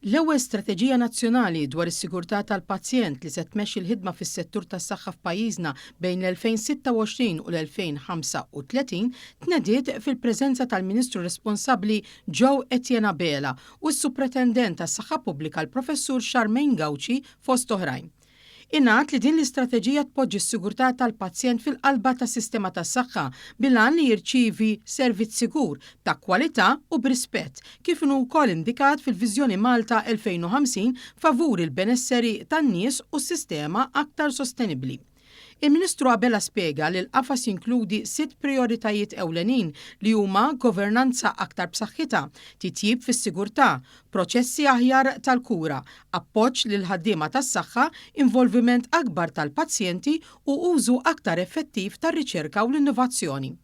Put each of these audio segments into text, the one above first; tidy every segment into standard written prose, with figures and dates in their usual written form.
L-ewwel strateġija nazzjonali dwar is-sigurtà tal-pazjent li se tmexxi l-ħidma fis-settur tas-saħħa f'pajjiżna bejn l-2026 u l-2035 tnediet fil-preżenza tal-Ministru responsabbli Joe Etienne Abela u s-Supretendent tas-Saħħa Pubblika l-Professur Charmaine Gauci fost oħrajn. Ingħad li din l-istrateġija tpoġġi s-sigurtà tal-pazjent fil-qalba tas-sistema tas-saħħa bil-għan li jirċievi servizz sigur, ta' kwalità u b'rispett, kif inhu wkoll indikat fil-Viżjoni Malta 2050 favur il-benesseri tan-nies u sistema aktar sostenibbli. Il-Ministru Abela spjega li l-qafas jinkludi sitt prijoritajiet ewlenin li huma governanza aktar b'saħħitha, titjib fis-sigurtà, proċessi aħjar tal-kura, appoġġ lill-ħaddiema tas-saħħa, involviment akbar tal-pazjenti u użu aktar effettiv tar-riċerka u l-innovazzjoni.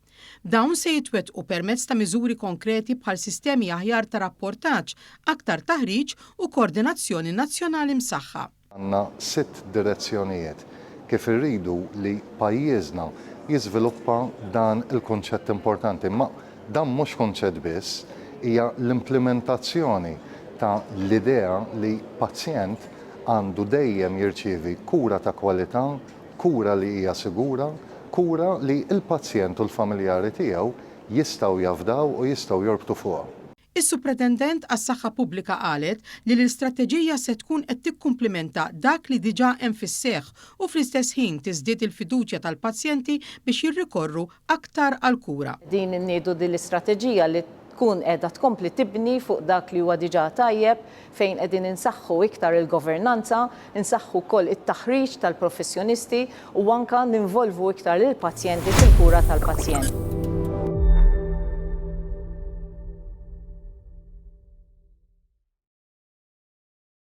Dawn se jitwettqu permezz ta' miżuri konkreti bħal sistemi aħjar ta' rapportaġġ, aktar taħriġ u koordinazzjoni nazzjonali msaħħa. Għandna sitt direzzjonijiet kif irridu li pajjiżna jiżviluppa dan il-kunċett importanti. Imma dan mhux kunċett biss, hija l-implimentazzjoni ta' l-idea li pazjent għandu dejjem jirċievi kura ta' kwalità, kura li hija sigura, kura li l-pazjent u l-familjari tiegħu jistgħu jafdaw u jistgħu jorbtu fuqha. Is-Supretendent għas-Saħħa Pubblika qalet li l-istrateġija se tkun qed tikkumplimenta dak li diġà hemm fis-seħħ u fl-istess ħin tiżdied il-fiduċja tal-pazjenti biex jirrikorru aktar għall-kura. Din inniedu din l-istrateġija li tkun qiegħda tkompli tibni fuq dak li huwa diġà tajjeb fejn qegħdin insaħħu iktar il-governanza, insaħħu wkoll it-taħriġ tal-professjonisti u anke ninvolvu iktar lill-pazjenti fil-kura tal-pazjent.